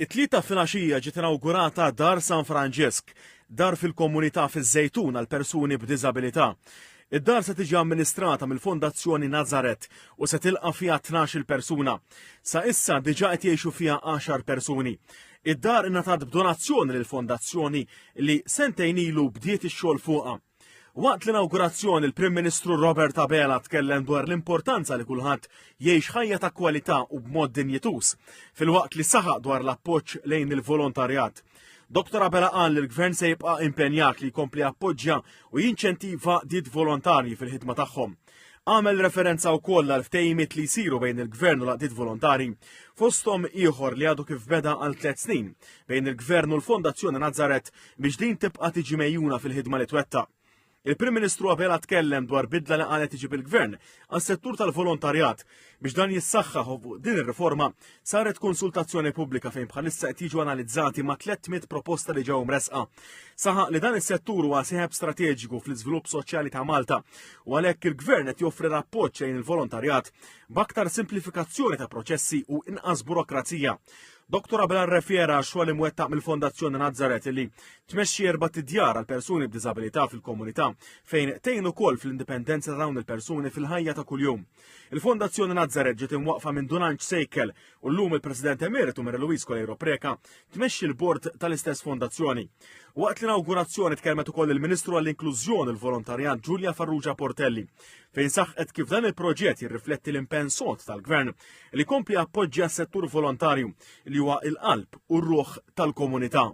It-Tlieta filgħaxija ġiet inawgurata Dar San Franġisk, dar fil-komunità fiż-Żejtun għal persuni b'diżabilità. Id-dar se tiġi amministrata mill-Fondazzjoni Nazaret u se tilqa' fiha 12-il persuna. Sa issa diġà qed jgħixu fiha għaxar persuni. Id-dar ingħatat b'donazzjoni lill-fondazzjoni li sentejn ilu bdiet ix-xogħol fuqha. Waqt l-inawgurazzjoni l-Prim Ministru Robert Abela tkellem dwar l-importanza li kulħadd jgħix ħajja ta' kwalità u b'mod dinjituż, filwaqt li saħaq dwar l-appoġġ lejn il-volontarjat. Dr. Abela qal li l-Gvern se jibqa' impenjat li jkompli appoġġja u jinċentiva dit volontarji fil-ħidma tagħhom. Għamel referenza wkoll għal ftehimiet li jsiru bejn il-Gvern u l-għaqdiet volontari, fosthom ieħor li għadu kif beda għal tliet snin bejn il-Gvern u l-Fondazzjoni Nazaret biex din tibqa' tiġi mejjuna fil-ħidma li twettaq. Il-Prim Ministru Abela tkellem dwar bidla li qalet iġib il-Gvern għas-settur tal-volontarjat biex dan jissaħħaħ u fuq din ir-riforma saret konsultazzjoni pubblika fejn bħalissa qed jiġu analizzati ma' 300 proposta li ġew mresqa. Saħaq li dan is-settur huwa sieħeb strateġiku fl-iżvilupp soċjali ta' Malta u għalhekk il-Gvern qed joffri l-appoġġ lejn il-volontarjat b'aktar simplifikazzjoni ta' proċessi u inqas burokrazija. Dr. Abela rrefiera għax-xogħol imwettaq mill-Fondazzjoni Nazaret li tmexxi erba' tidjar għal persuni b'diżabilità fil-komunità fejn tgħin ukoll fl-indipendenza ta' dawn il-persuni fil-ħajja ta' kuljum. Il-Fondazzjoni Nazaret ġiet imwaqqfa minn Dunanċ Sejkel u llum il-President Emeritu Mary Louise Coleiro Preca tmexxi l-bord tal-istess fondazzjoni. Waqt l-inawgurazzjoni tkellmet ukoll il-Ministru għall-Inklużjoni l-Volontarjat Julia Farrugia Portelli fejn saħqet kif dan il-proġett jirrifletti l-impenn sod tal-Gvern li jkompli jappoġġja s-settur volontarju li huwa l-qalb u r-ruħ tal-komunità.